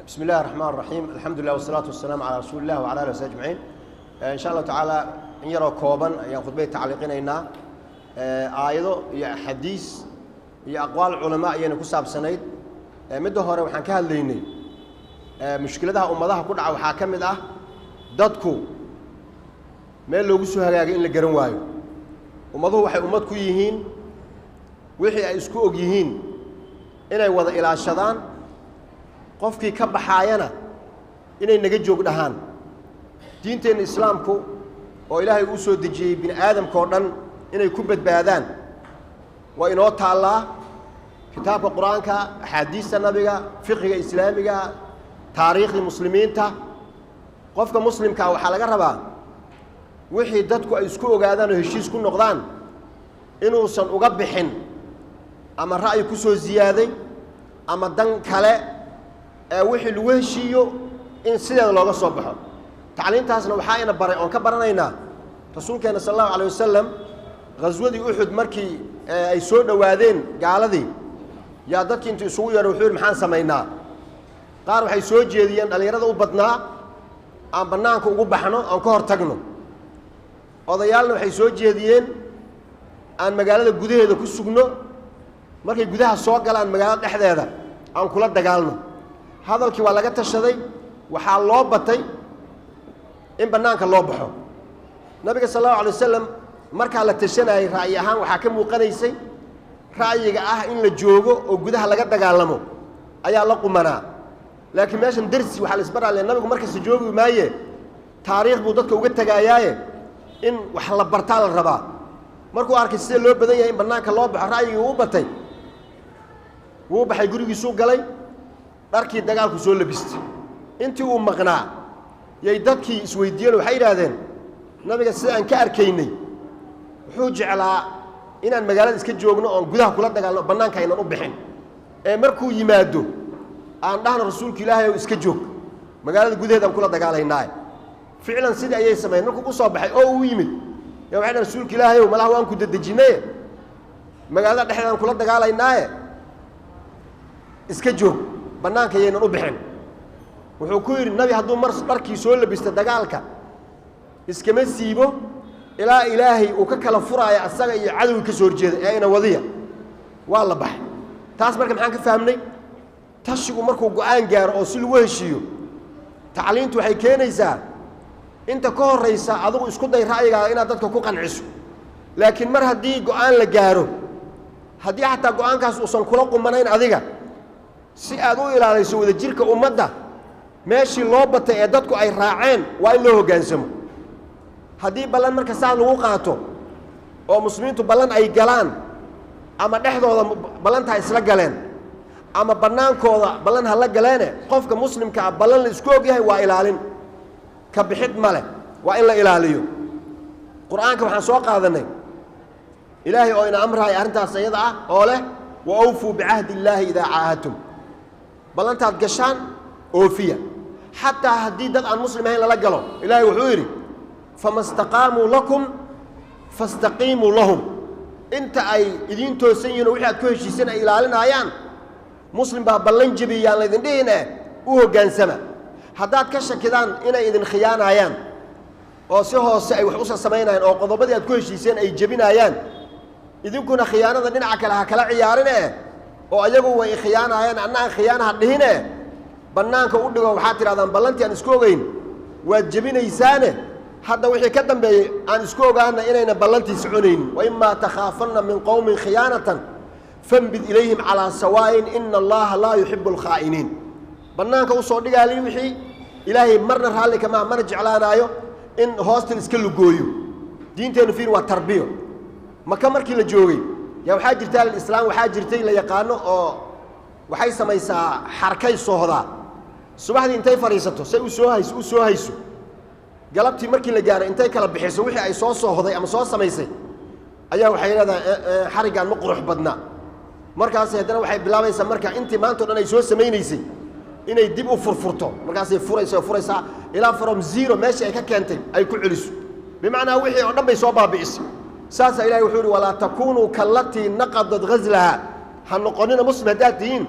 بسم الله الرحمن الرحيم، الحمد لله والصلاة والسلام على رسول الله وعلى آله وصحبه أجمعين. إن شاء الله تعالى in yaroo kooban ayaan khudbay tacliiqinaynaa. Aayado iyo axaadiis iyo aqwaal culamaa ayayna ku saabsanayd. Midda hore waxaan ka hadlaynay mushkiladaha ummadaha ku dhaca. Waxaa ka mid ah dadku meel loogu soo hagaagay in la garan waayo. Ummaduhu waxay ummad ku yihiin wixii ay isku og yihiin inay wada ilaashadaan, qofkii ka baxaayana inay naga joog dhahaan. Diinteenna Islaamku oo Ilaahay uu soo dejiyey bini aadamka oo dhan inay ku badbaadaan waa inoo taallaa kitaabka Qur-aanka, axaadiista Nabiga, fiqiga islaamiga, taariikhdii muslimiinta. Qofka muslimkaa waxaa laga rabaa wixii dadku ay isku ogaadaan oo heshiis ku noqdaan inuusan uga bixin ama ra'yi ku soo ziyaaday ama dan kale, ee wixii lagu heshiiyo in sideeda looga soo baxo. Tacliintaasna waxaa ina baray oon ka baranaynaa Rasuulkeenna sala Allahu alayh wasalam. Ghaswadii Uxud markii ay soo dhowaadeen gaaladii, yaa dadkii intuu isugu yeedho wuxuu yidhi: "Maxaan samaynaa?" Qaar waxay soo jeediyeen, dhallinyarada u badnaa, aan bannaanka ugu baxno, aan ka hor tagno. Odayaalna waxay soo jeediyeen aan magaalada gudaheeda ku sugno, markay gudaha soo galaan magaalada dhexdeeda aan kula dagaalno. Hadalkii waa laga tashaday, waxaa loo batay in bannaanka loo baxo. Nabiga sal Allahu alay wasalam markaa la tashanayay, ra'yi ahaan waxaa ka muuqanaysay ra'yiga ah in la joogo oo gudaha laga dagaalamo ayaa la qumanaa. Laakiin meeshan dersi waxaa la isbarale, Nabigu markasta joogi maaye, taariikh buu dadka uga tegaayaaye, in wax la bartaa la rabaa. Markuu arkay sida loo badan yahay in bannaanka loo baxo ra'yigii uu batay, wuu baxay, gurigiisuu galay, dharkii dagaalku soo labistay. Intii uu maqnaa yay dadkii isweydiiyeen. Waxay yidhaahdeen: "Nabiga sida aan ka arkaynay wuxuu jeclaa inaan magaalada iska joogno oon gudaha kula dagaalno, bannaanka aynan u bixin, ee markuu yimaado aan dhahno: 'Rasuulka Ilaahay ow, iska joog, magaalada gudaheeda aan kula dagaalaynaaye.'" Ficlan sidii ayay sameeyeen. Markuu u soo baxay oo uu yimid ya waxay dhahen: "Rasuulka Ilaahay ow, malaha waan ku dedejinaye, magaalada dhexdeedaan kula dagaalaynaaye, iska joog, bannaanka yaynan u bixin." Wuxuu ku yidhi: "Nabi hadduu mar dharkii soo labista dagaalka iskama siibo ilaa Ilaahay uu ka kala furaayo asaga iyo cadowgii ka soo horjeeda, ee ina wadiya." Waa la baxay. Taas marka maxaan ka fahmnay? Tashigu markuu go-aan gaaro oo si lagu heshiiyo, tacliintu waxay keenaysaa inta ka horraysa adigu isku day ra'yigaaga inaad dadka ku qanciso, laakiin mar haddii go-aan la gaaro, haddii xataa go-aankaas uusan kula qumanayn adiga, si aad u ilaalayso wadajirka ummadda, meeshii loo batay ee dadku ay raaceen waa in loo hoggaansamo. Haddii ballan marka saas lagu qaato oo muslimiintu ballan ay galaan, ama dhexdooda ballantaa isla galeen ama bannaankooda ballan ha la galeene, qofka muslimka ah ballan la isku og yahay waa ilaalin, ka bixid ma leh, waa in la ilaaliyo. Qur-aanka waxaan soo qaadannay Ilaahay oo ina amraaya arrintaas iyada ah oo leh: "Wa awfuu bicahdi Illaahi idaa caahadtum." Ballantaad gashaan oofiya, xataa haddii dad aan muslim ahayn lala galo. Ilaahay wuxuu yidhi: "Fama staqaamuu lakum fastaqiimuu lahum." Inta ay idiin toosan yihin oo wixii aad ku heshiiseen ay ilaalinaayaan, muslim baa ballan jebiyaan laydin dhihin eh, u hoggaansama. Haddaad ka shakidaan inay idin khiyaanayaan oo si hoose ay wax usa samaynayaan oo qodobadii aad ku heshiiseen ay jebinaayaan, idinkuna khiyaanada dhinaca kale ha kala ciyaarin eh, oo ayagu way khiyaanaayaan, anna aan khiyaana ha dhihine, bannaanka u dhigo. Waxaad tidhahdaan: "Ballantii aan isku ogeyn waad jebinaysaane, hadda wixii ka dambeeyey aan isku ogaana inayna ballantii soconaynin." "Waimaa takhaafanna min qowmin khiyaanatan fambid ilayhim calaa sawaa'in, ina Allaha laa yuxibu alkhaa'iniin." Bannaanka usoo dhigaali wixii Ilaahay marna raalli kamaa mana jeclaanaayo in hoostan iska lugooyo. Diinteennu fiir, waa tarbiyo. Maka markii la joogay yaa waxaa jirta alislaam, waxaa jirtay la yaqaano oo waxay samaysaa xarkay soohdaa. Subaxdii intay fadhiisato say u soo hayso, u soo hayso, galabtii markii la gaaro intay kala bixiso wixii ay soo soohday ama soo samaysay ayaa waxay leedahay: "Xariggaan ma qurux badna." Markaas haddana waxay bilaabaysaa marka intii maanta o dhan ay soo samaynaysay inay dib u furfurto. Markaasay furaysa, furaysaa ilaa from zero meeshii ay ka keentay ay ku celiso. Bimacnaa wixii oo dhan bay soo baabi'isay. Saasaa Ilahay wuxuu yidhi: "Walaa takuunuu kallatii naqadat ghaslaha." Ha noqonina muslim haddaad tihiin.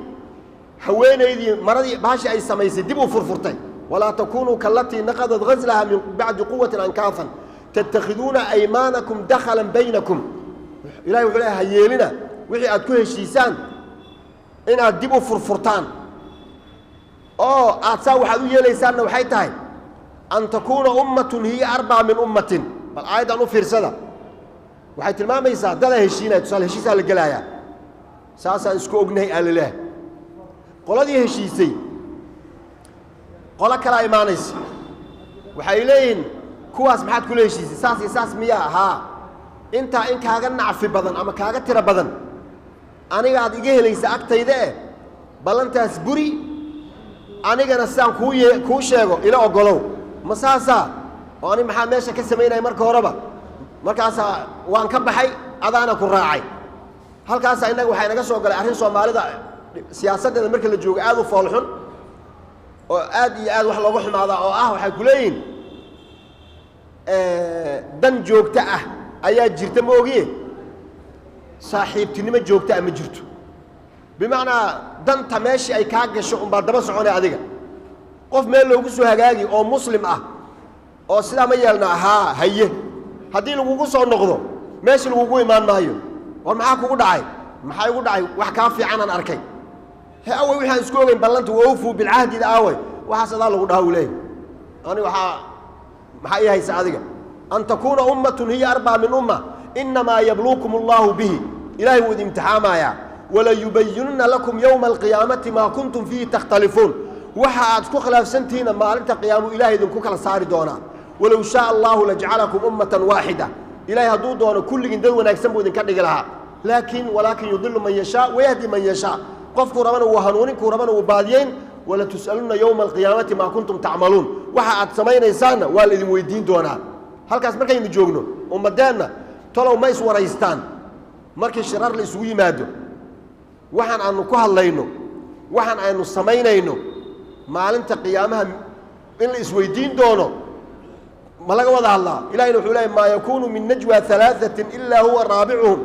Haweenaydii maradii bahashi ay samaysay dib u furfurtay. Walaa takunuu kalatii naqadat ghaslaha min bacdi quwatin ankaafan tattakhiduuna aymaanakum dakhalan baynakum. Ilahay wuxuu leeyahay, ha yeelina wixii aad ku heshiisaan inaad dib u furfurtaan, oo aad saa waxaad u yeelaysaanna waxay tahay an takuuna ummatun hiya arbaa min ummatin. Bal aayaddan u fiirsada, waxay tilmaamaysaa dadaa heshiinaya. Tusaale, heshiisaa la gelaayaa, saasaan isku ognahay aa laleehay. Qoladii heshiisay qolo kalaa imaanaysa, waxay leeyihiin kuwaas maxaad kula heshiisay? Saas iyo saas miyaa? Haa, intaa in kaaga nacfi badan ama kaaga tiro badan anigaad iga helaysa agtayda eh, ballantaas buri, anigana sidaan kuu sheego ila oggolow. Ma saasaa? Oo ani maxaa meesha ka samaynaya marka horeba? Markaasaa waan ka baxay, adaana ku raacay. Halkaasaa innaga waxaa inaga soo galay arrin Soomaalida siyaasaddeeda marka la joogo aad u foolxun oo aad iyo aad wax looga xumaadaa, oo ah waxay ku leeyihin dan joogto ah ayaa jirta, ma ogiye saaxiibtinimo joogto ah ma jirto. Bimacnaa danta meeshii ay kaa gasho unbaa daba soconay adiga. Qof meel loogu soo hagaagi oo muslim ah oo sidaa ma yeelna, haa haye, haddii lagugu soo noqdo meeshii lagugu imaan maayo. War maxaa kugu dhacay? Maxaa igu dhacay? Wax kaa fiicanaan arkay. He, awey waxaan isku ogeyn ballanta, waawfuu bilcahdida aawey? Waxaas adaa lagu dhaha, uu leeyahy. Ani waxaa maxaa ii haysa adiga? An takuuna ummatun hiya arbaa min umma inamaa yabluukum allahu bihi. Ilahay wuu idin imtixaamayaa. Walayubayinunna lakum yowma alqiyaamati maa kuntum fiihi takhtalifuun. Waxa aad isku khilaafsantihiinna maalinta qiyaamu ilahay idinku kala saari doonaa. Walow shaaa allahu lajcalakum ummatan waaxida. Ilahay hadduu doono kulligiin dad wanaagsan buu idinka dhigi lahaa, laakiin walaakin yudilu man yashaa wayahdi man yashaa. Qofkuu rabana wuu hanuunin, kuu rabana wuu baadiyeyn. Walatus'alunna yowma alqiyaamati maa kuntum tacmaluun. Waxa aad samaynaysaanna waa la idin weydiin doonaa. Halkaas markaynu joogno, ummadeenna tolow ma iswaraystaan markii shirar la isugu yimaado? Waxaan aanu ku hadlayno, waxaan aynu samaynayno, maalinta qiyaamaha in la isweydiin doono ma laga wada hadlaa? Ilahina wuxuu leeyay: maa yakuunu min najwa alaaثatin ilaa huwa raabicuhum,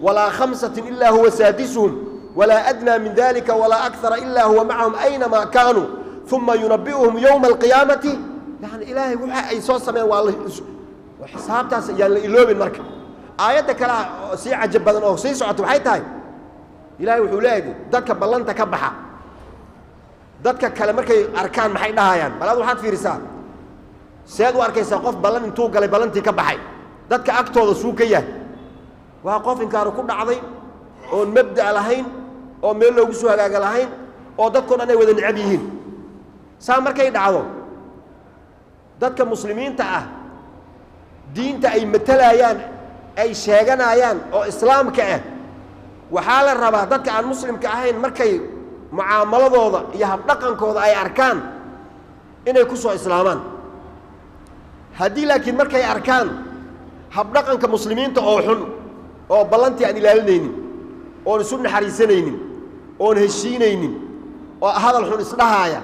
walaa khamsatin ilaa huwa saadisuhum, walaa adnaa min dalika walaa akara ilaa huwa macahum aynamaa kaanuu, uma yunabi'uhum yowma alqiyaamati. Yani ilaahay waxa ay soo sameeyeen waa xisaabtaas yaan la iloobin. Marka aayadda kale oo sii cajab badan oo sii socota waxay tahay, ilahay wuxuu leeyahay dadka ballanta ka baxa, dadka kale markay arkaan maxay dhahayaan? Bal ad waxaad fiirisaa, seed u arkaysaa qof ballan intuu galay ballantii ka baxay, dadka agtooda suu ka yahay? Waa qof inkaaru ku dhacday oon mabda' lahayn oo meel loogu soo hagaaga lahayn oo dadkao dhan ay wada necab yihiin. Saa markay dhacdo, dadka muslimiinta ah diinta ay matalayaan, ay sheeganayaan oo islaamka ah, waxaa la rabaa dadka aan muslimka ahayn markay mucaamaladooda iyo habdhaqankooda ay arkaan inay ku soo islaamaan. Haddii laakiin markay arkaan habdhaqanka muslimiinta oo xun, oo ballantii aan ilaalinaynin, oon isu naxariisanaynin, oon heshiinaynin, oo hadal xun isdhahaaya,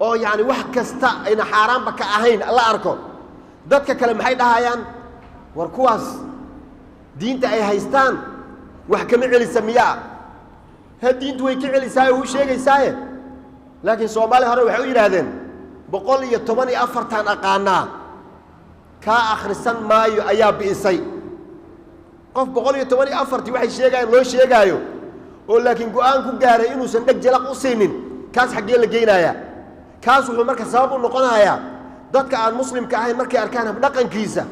oo yacni wax kasta ayna xaaraanba ka ahayn la arko, dadka kale maxay dhahayaan? War kuwaas diinta ay haystaan wax kama celisa miyaa? He, diintu way ka celisaaye, u sheegaysaaye. Laakiin Soomaaliya hore waxay u yidhaahdeen: 114-taan aqaanaa, kaa akhrisan maayo ayaa bi'isay. Qof 114-tii waxay sheegayaan loo sheegaayo oo laakiin go'aan ku gaaray inuusan dheg jalaq u siinin, kaas xaggee la geynayaa? Kaas wuxuu marka sabab u noqonayaa dadka aan muslimka ahayn markay arkaan habdhaqankiisa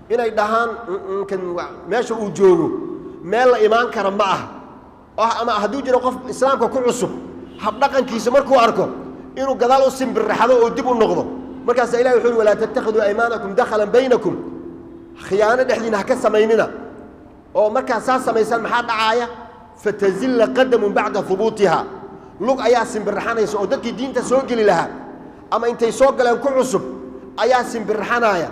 inay dhahaan: kan meesha uu joogo meel la imaan kara ma aha. Ama hadduu jiro qof islaamka ku cusub, habdhaqankiisa markuu arko inuu gadaal u simbirraxdo oo dib u noqdo. Markaasaa ilahi wuxu uhi: walaa tattakhiduu aymaanakum dakhalan baynakum. Khiyaano dhexdiina ha ka samaynina. Oo markaad saas samaysaan maxaa dhacaaya? Fatazilla qadamun bacda hubuutiha. Lug ayaa simbirraxanaysa oo dadkii diinta soo geli lahaa ama intay soo galeen ku cusub ayaa simbirraxanaaya.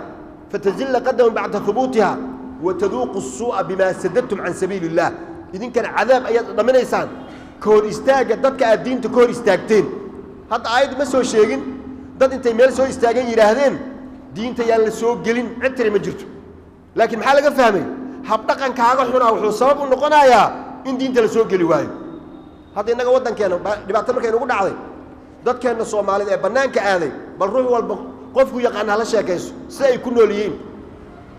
Fatazilla qadamun bacda hubuutiha wataduuqu الsuu'a bimaa sadadtum can sabiili اllah. Idinkana cadaab ayaad dhaminaysaan ka hor istaagga dadka aad diinta ka hor istaagteen. Hadda aayaddu ma soo sheegin dad intay meel soo istaageen yidhaahdeen diinta yaan la soo gelin, cid tiri ma jirto. Laakiin maxaa laga fahmay? Habdhaqankaaga xunaa wuxuu sabab u noqonayaa in diinta la soo geli waayo. Hadda innaga waddankeena dhibaato markay nagu dhacday, dadkeenna Soomaalida ee bannaanka aaday, bal ruux walba qofku yaqaan hala sheekayso sida ay ku nool yihiin.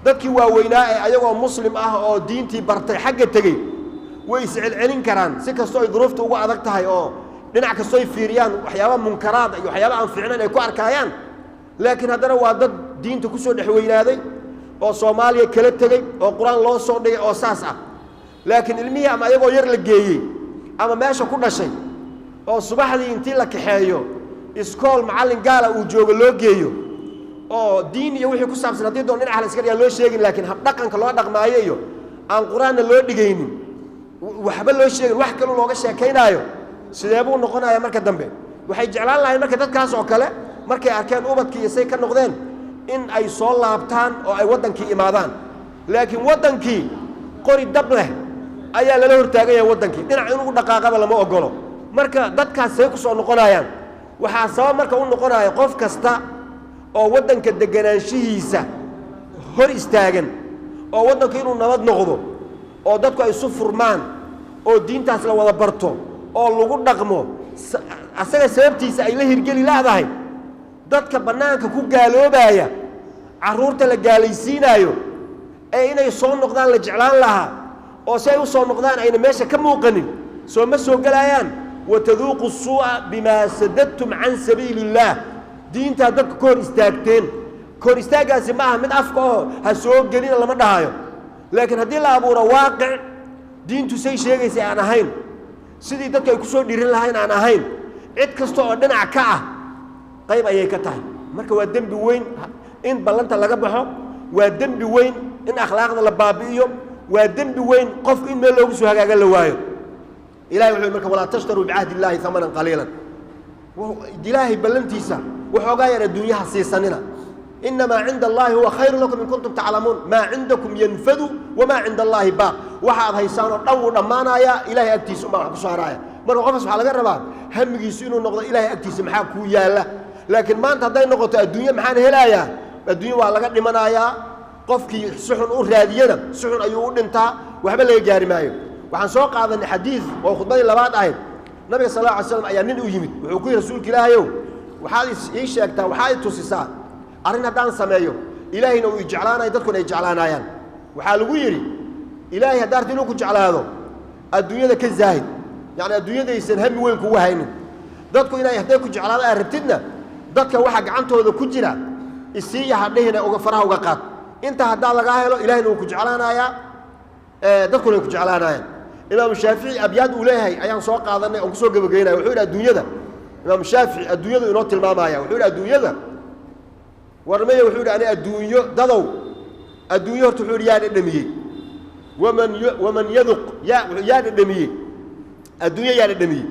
Dadkii waaweynaa ee ayagoo muslim ah oo diintii bartay xagga tegey way iscelcelin karaan si kastoo ay duruufta ugu adag tahay, oo dhinac kastoo ay fiiriyaan waxyaaba munkaraad iyo waxyaaba aan fiicnayn ay ku arkaayaan, laakiin haddana waa dad diinta ku soo dhex weynaaday oo Soomaaliya kala tegey oo Qur-aan loo soo dhigay oo saas ah. Laakiin ilmihii ama ayagoo yar la geeyey ama meesha ku dhashay oo subaxdii intii la kaxeeyo iskool macallin gaala uu joogo loo geeyo oo diin iyo wixii ku saabsan haddii doon dhinaca la iska dhigaa loo sheegin, laakiin habdhaqanka loo dhaqmaayo iyo aan Qur-aanna loo dhigaynin, waxba loo sheegin, wax kaloo looga sheekaynaayo, sidee buu noqonayaa marka dambe? Waxay jeclaan lahayn marka dadkaas oo kale markay arkeen ubadkii iyo say ka noqdeen in ay soo laabtaan oo ay waddankii imaadaan, laakiin waddankii qori dab leh ayaa lala hortaagan yahay, waddankii dhinac inuu dhaqaaqaba lama ogolo. Marka dadkaas say ku soo noqonayaan? Waxaa sabab marka u noqonaya qof kasta oo waddanka deganaanshihiisa hor istaagan oo waddanku inuu nabad noqdo oo dadku ay isu furmaan oo diintaas la wada barto oo lagu dhaqmo, asaga sababtiisa ay la hirgeli laadahay. Dadka bannaanka ku gaaloobaaya, carruurta la gaalaysiinaayo ee inay soo noqdaan la jeclaan lahaa oo si ay u soo noqdaan ayna meesha ka muuqanin, soo ma soo gelaayaan. Wataduuqu suu'a bimaa sadadtum can sabiili illaah. Diintaa dadka ka hor istaagteen. Ka hor istaaggaasi ma aha mid afka oo ha soo gelina lama dhahayo, laakiin haddii la abuuro waaqic diintu say sheegaysay aan ahayn, sidii dadku ay ku soo dhirin lahayn aan ahayn, cid kasta oo dhinac ka ah qayb ayay ka tahay. Marka waa dembi weyn in ballanta laga baxo, waa dembi weyn in akhlaaqda la baabi'iyo, waa dembi weyn qofku in meel loogu soo hagaaga la waayo. Ilahay wuxuu marka walaa tashtaruu bicahdi illaahi hamanan qaliilan, Ilaahay ballantiisa waxoogaa yar adduunyaha siisanina. Inamaa cinda allahi huwa khayru lakum in kuntum taclamuun, maa cindakum yanfadu wamaa cinda allaahi baaq. Waxa aad haysaan oo dhan wuu dhammaanayaa, Ilahay agtiisa unbaa wax ku soo haraaya. Marka qofkaas waxaa laga rabaa hamigiisu inuu noqdo Ilahay agtiisa maxaa kuu yaalla. Laakiin maanta hadday noqoto adduunye maxaan helayaa, adduunye waa laga dhimanayaa. Qofkii si xun u raadiyana si xun ayuu u dhintaa, waxba laga gaari maayo. Waxaan soo qaadanay xadiid oo khudbadii labaad ahayd. Nabiga sal alla alay slam ayaa nin u yimid, wuxuu ku yidhi rasuulka Ilaahayow, waxaad ii sheegtaa, waxaad i tusisaa arrin haddaan sameeyo Ilaahayna uu i jeclaanayo, dadkuna ay jeclaanaayaan. Waxaa lagu yidhi Ilaahay haddaa arti inuu ku jeclaado adduunyada ka zaahid, yacni adduunyadaysan hami weyn kugu haynin. Dadku inay hadday ku jeclaado aad rabtidna, dadka waxa gacantooda ku jira isiiya hadhihina uga faraha uga qaad. Inta haddaa lagaa helo Ilahayna wuu ku jeclaanayaa, dadkuna ay ku jeclaanaayaan. Imaamu Shaafici abyaad uu leeyahay ayaan soo qaadanay oon kusoo gebagaynaya. Wuxuu yidhi adduunyada, Imaamu Shaafici adduunyadu inoo tilmaamaya, wuxuu yidhi adduunyada warmaya, wuxuu yidhi ani adduunyo dadow, adduunyo horta wuxuu yidhi yaa dhadhamiyey, waman yaduq, yaa dhadhamiyey adduunyo, yaa dhadhamiyey?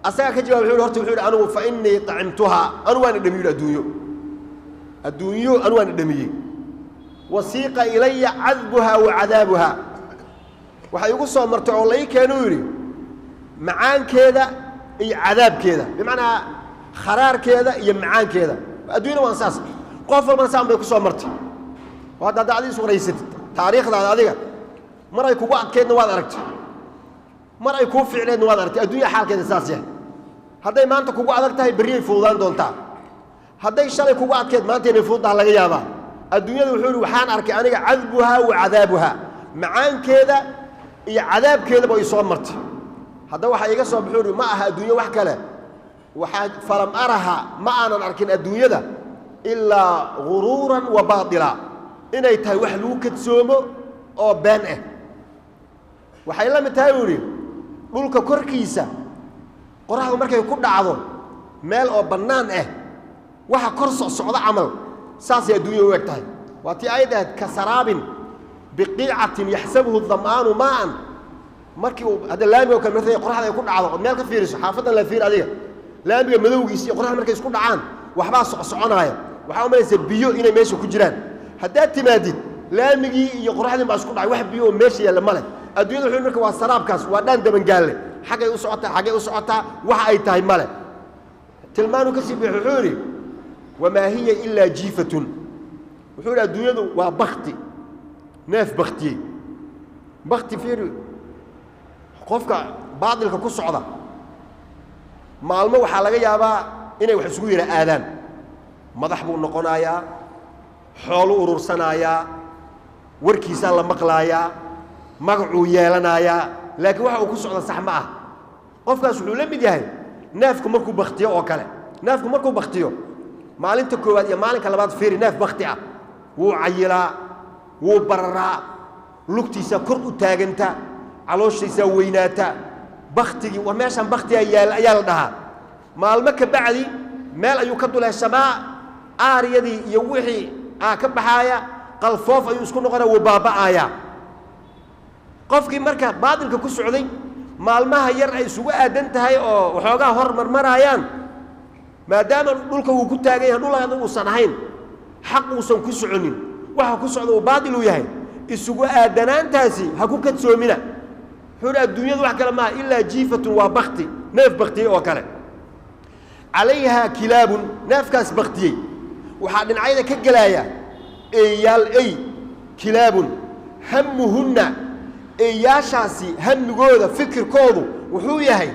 Asagaa ka jawaab, wuxuu yidhi horta wuxuu yidhi anigu fa innii tacimtuhaa, anu waan dhadhamiyey adduunyo, adduunyo anu waan dhadhamiyey. Wasiiqa ilaya cadbuhaa wa cadaabuhaa, waxay igu soo martay oo la ii keenuu yidhi macaankeeda iyo cadaabkeeda, bimacnaa kharaarkeeda iyo macaankeeda. Adduunyada waan saas, qof walbana saan bay ku soo martay. Oo hadda hadda adiga is waraysatid taariikhdaada, adiga mar ay kugu adkeydna waad aragtay, mar ay kuu ficneedna waad aragtay. Adduunya xaalkeeda saas yahay. Hadday maanta kugu adag tahay berriyay fududaan doontaa, hadday shalay kugu adkeyd maanta inay fududdaha laga yaabaa. Adduunyada wuxuu yidhi waxaan arkay aniga cadbuhaa wa cadaabuhaa, macaankeeda iyo cadaabkeedaba ay soo martay. Haddaba waxaa iiga soo baxuu yidhi ma aha adduunyo wax kale, waxaa falam araha, ma aanan arkin adduunyada ilaa guruuran wa baatila, inay tahay wax lagu kadsoomo oo been ah. Waxay la mid tahay buu yidhi dhulka korkiisa qoraxdu markay ku dhacdo meel oo bannaan ah waxa kor socsocdo camal, saasay adduunya u eg tahay. Waa tii ayad ahayd kasaraabin biqiicatin yaxsabuhu dam'aanu maa'an. Markii uu hadda laamiga o kale markay qoraxda ay ku dhacdo ood meel ka fiiriso, xaafadan la fiir adiga, laamiga madowgiisa iyo qoraxda markay isku dhacaan waxbaa socsoconaaya, waxaa u malaysa biyo inay meesha ku jiraan. Haddaad timaadid laamigii iyo qoraxdii baa isku dhacay, wax biyo oo meesha yaalla ma leh. Adduunyada wuxuu marka waa saraabkaas, waa dhaan dabangaalle, xaggay u socotaa, xaggay u socotaa, waxa ay tahay ma leh. Tilmaanuu ka sii bixi wuxuu yidhi wamaa hiya ilaa jiifatun, wuxuu yidhi adduunyadu waa bakti, neef baktiyey. Bakti fiiri, qofka baadilka ku socda Maalmo waxaa laga yaabaa inay wax isugu yara aadaan, madax buu noqonayaa, xoolu urursanayaa, warkiisaa la maqlaayaa, magacuu yeelanayaa, laakiin waxa uu ku socda sax ma ah. Qofkaas wuxuu la mid yahay neefku markuu baktiyo oo kale. Neefku markuu baktiyo maalinta koowaad iyo maalinka labaad, fiiri, neef bakti ah wuu cayilaa, wuu bararaa, lugtiisaa kor u taaganta, calooshiisaa weynaata. Baktigii war meeshaan baktigaa yaalla ayaa la dhahaa. Maalmo ka bacdi meel ayuu ka duleeshamaa, aaryadii iyo wixii aa ka baxaaya, qalfoof ayuu isku noqonaya, wuu baaba'ayaa. Qofkii marka baadilka ku socday maalmaha yar ay isugu aadan tahay oo waxoogaa hor marmaraayaan, maadaama dhulka uu ku taagan yahay dhul adag uusan ahayn, xaq uusan ku soconin, waxa ku socda uu baadil uu yahay, isugu aadanaantaasi ha ku kadsoomina. Wuxuu hi adduunyadu wax kale maaha ilaa jiifatun, waa bakti, neef baktiyey oo kale. Calayhaa kilaabun, neefkaas baktiyey waxaa dhinacyada ka gelaaya eeyaal, ey kilaabun hamuhunna, eeyaashaasi hamigooda fikirkoodu wuxuu yahay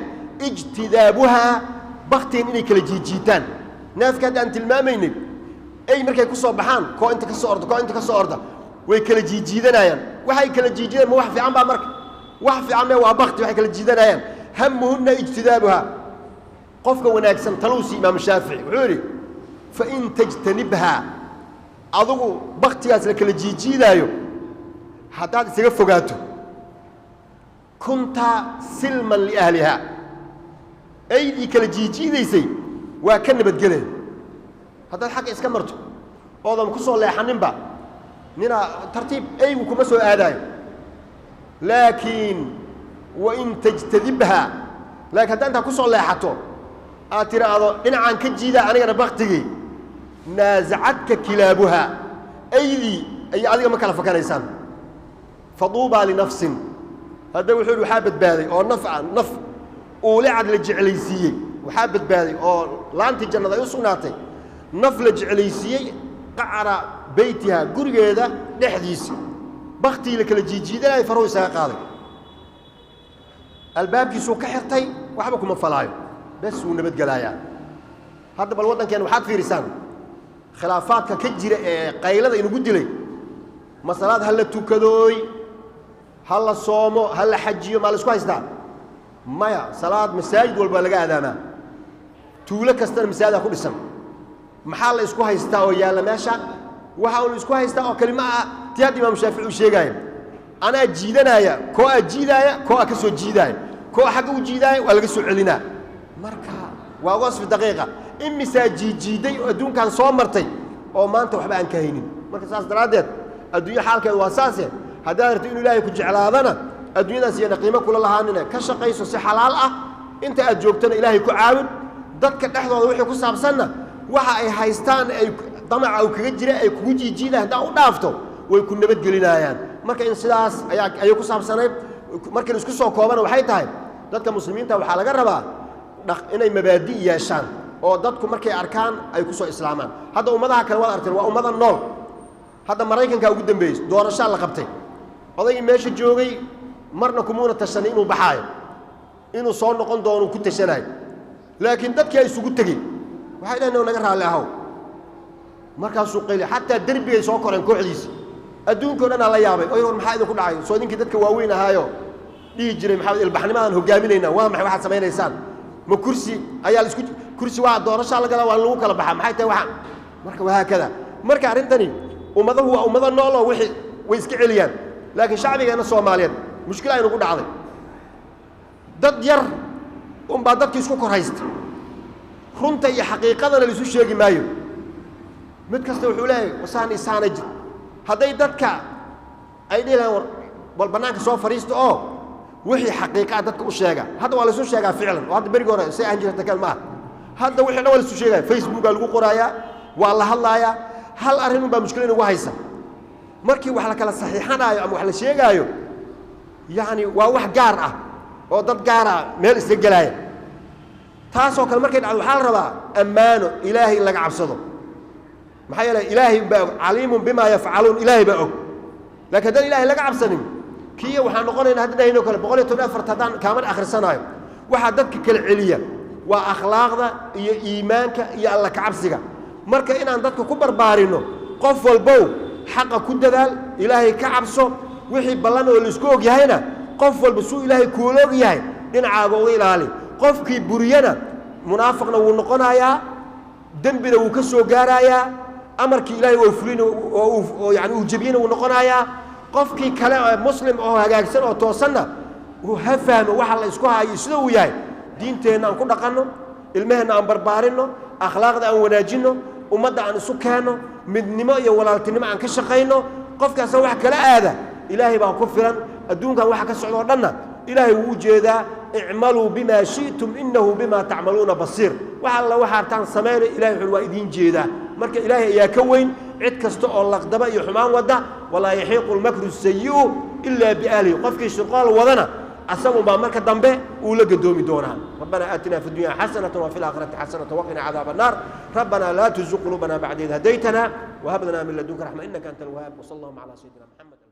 ijtidaabuhaa, baktigan inay kala jiijiitaan. Neefka hadda aan tilmaamaynay, ey markay ku soo baxaan, koo inta ka soo orda, koo inta ka soo orda, way kala jiijiidanayaan. Waxay kala jiijiidaan ma wax fiican baa? Marka wax fiican mee, waa bakti waxay kala jiidanayaan. Hamuhunna ijtidaabuhaa. Qofka wanaagsan taluusi Imaamu Shaafici wuxuu yidhi: fain tajtanibhaa, adigu baktigaas la kala jiijiidaayo haddaad isaga fogaato, kunta silman liahlihaa, aydii kala jiijiidaysay waa ka nabadgelaya. Haddaad xagga iska marto oodan ku soo leexaninba, ninaa tartiib eygu kuma soo aadaayo. Laakiin wain tajtadibhaa, laakiin haddaa intaa ku soo leexato aad tidhaahdo dhinacaan ka jiidaa anigana baktigii, naasacadka kilaabuhaa, aydii ay adiga ma kala fakanaysaan. Faduubaa linafsin, hadda wuxuu yidhi waxaa badbaaday oo naf ah, naf uulicad la jeclaysiiyey, waxaa badbaaday oo laantii jannada ay u sugnaatay naf la jeclaysiiyey qacra beytiha, gurigeeda dhexdiisa baktigii la kala jiijiidanaya faruhu isaga qaaday, albaabkiisuu ka xirtay, waxba kuma falaayo, bes wuu nabadgelaayaa. Hadda bal waddankeena waxaad fiirisaan khilaafaadka ka jira ee qaylada inagu dilay. Masalaad ha la tukadooy, ha la soomo, ha la xajiyo, maa la isku haystaa? Maya. Salaad masaajid walba laga aadaamaa, tuulo kastana masaajida ku dhisan. Maxaa la isku haystaa oo yaalla meesha? Waxa uu la isku haystaa oo kelima ah tii hadda Imaamu Shaafici uu sheegaaya: anaa jiidanaya, koo aa jiidaaya, koo aa ka soo jiidaaya, koo xagga u jiidaaya waa laga soo celinaa. Marka waa wasfi daqiiqa. Imisaa jiijiiday oo adduunkan soo martay oo maanta waxba aan ka haynin? Marka saas daraaddeed adduunyo xaalkeedu waa saase. Haddaad rabto inuu Ilaahay ku jeclaadana, adduunyadaas iyana qiimo kula lahaanina, ka shaqayso si xalaal ah inta aad joogtana, Ilaahay ku caawin. Dadka dhexdooda wixii ku saabsanna, waxa ay haystaan ay damaca uu kaga jira ay kugu jiijiidaan, haddaa u dhaafto way ku nabadgelinayaan. Marka in sidaas ayaa ayay ku saabsanayd. Markii la isku soo koobana, waxay tahay dadka muslimiinta waxaa laga rabaa inay mabaadi' yeeshaan oo dadku markay arkaan ay ku soo islaamaan. Hadda ummadaha kale waad arteen, waa ummada nool. Hadda Maraykankaa ugu dambeeyey, doorashaa la qabtay. Odaygii meesha joogay marna kumuuna tashanay inuu baxaayo, inuu soo noqon doono ku tashanaayo, laakiin dadkii ay isugu tegey waxay dhaheen naga raalli ahow. Markaasuu qayli, xataa derbigay soo koreen kooxdiisi. Adduunka o dhan aa la yaabay oy: war maxaa idinku dhacay? Soo idinkii dadka waaweyn ahaayo dhihi jiray maxaa ilbaxnimadaan hogaaminaynaa? Waa maxay waxaad samaynaysaan? Ma kursi ayaa la isku kursi waa doorashaa la galaa, waa lagu kala baxaa, maxay tahay waxaan? Marka wahaakada. Marka arrintani ummadahu waa ummado nool oo wixii way iska celiyaan, laakiin shacbigeenna Soomaaliyeed mushkila aynugu dhacday. Dad yar unbaa dadkii isku kor haysta, runta iyo xaqiiqadana laisu sheegi maayo. Mid kasta wuxuu leeyahay wasaan isaana jir. Hadday dadka ay dhihi lahayn war bal bannaanka soo fadhiista oo wixii xaqiiqa ah dadka u sheega. Hadda waa laisu sheegaa ficlan, oo hadda berigi hore say ahan jirta kan maaha. Hadda wixii dhan waa laisu sheegaya, Facebookaa lagu qoraayaa, waa la hadlaayaa. Hal arrin unbaa mushkila inagu haysa: markii wax la kala saxiixanaayo ama wax la sheegaayo, yacni waa wax gaar ah oo dad gaara meel isla gelaaya. Taasoo kale markay dhacdo waxaa la rabaa ammaano, Ilaahay in laga cabsado. Maxaa yeelay Ilaahay baa og, caliimun bimaa yafcaluun, Ilaahay baa og. Laakiin haddaan Ilaahay laga cabsanin, kiya waxaan noqonaynaa hadda dhahayno kale 114 haddaan kaaman akhrisanaayo. Waxaa dadka kala celiya Waa akhlaaqda iyo iimaanka iyo alla kacabsiga. Marka inaan dadka ku barbaarinno, qof walbow xaqa ku dadaal, Ilaahay ka cabso, wixii ballan oo laisku og yahayna qof walba suu Ilaahay kuula og yahay dhinacaaga uga ilaali. Qofkii buriyana munaafiqna wuu noqonayaa, dembina wuu ka soo gaarayaa, amarkii Ilaahay oo fulin oo yani uu jebiyena wuu noqonayaa. Qofkii kale oo muslim oo hagaagsan oo toosanna ha fahmo waxa la isku hayo sida uu yahay. Diinteenna aan ku dhaqanno, ilmaheenna aan barbaarinno, akhlaaqda aan wanaajinno, ummadda aan isu keenno, midnimo iyo walaaltinimo aan ka shaqayno. Qofkaasa wax kala aada, Ilaahay baa ku filan. Adduunkan waxa ka socda oo dhanna Ilaahay wuu u jeedaa. Icmaluu bima shi'tum innahu bima tacmaluuna basiir. Wax alla waxa artaan sameynay, Ilahay wuxuu waa idiin jeedaa. Marka Ilaahay ayaa ka weyn cid kasta oo laqdaba iyo xumaan wadda. Walaa yaxiiqu lmakru sayi'u ilaa biahlihi. Qofkii shirqool wadana asagun baa marka dambe uu la gadoomi doonaa. Rabbana aatina fi dunya xasanata wafi laakhirati xasanata waqina cadaab annaar. Rabbana laa tuzig qulubana bacda id hadaytana wahab lana min ladunka raxma innaka anta alwahaab. Wsala allahuma calaa sayidina Maxamed.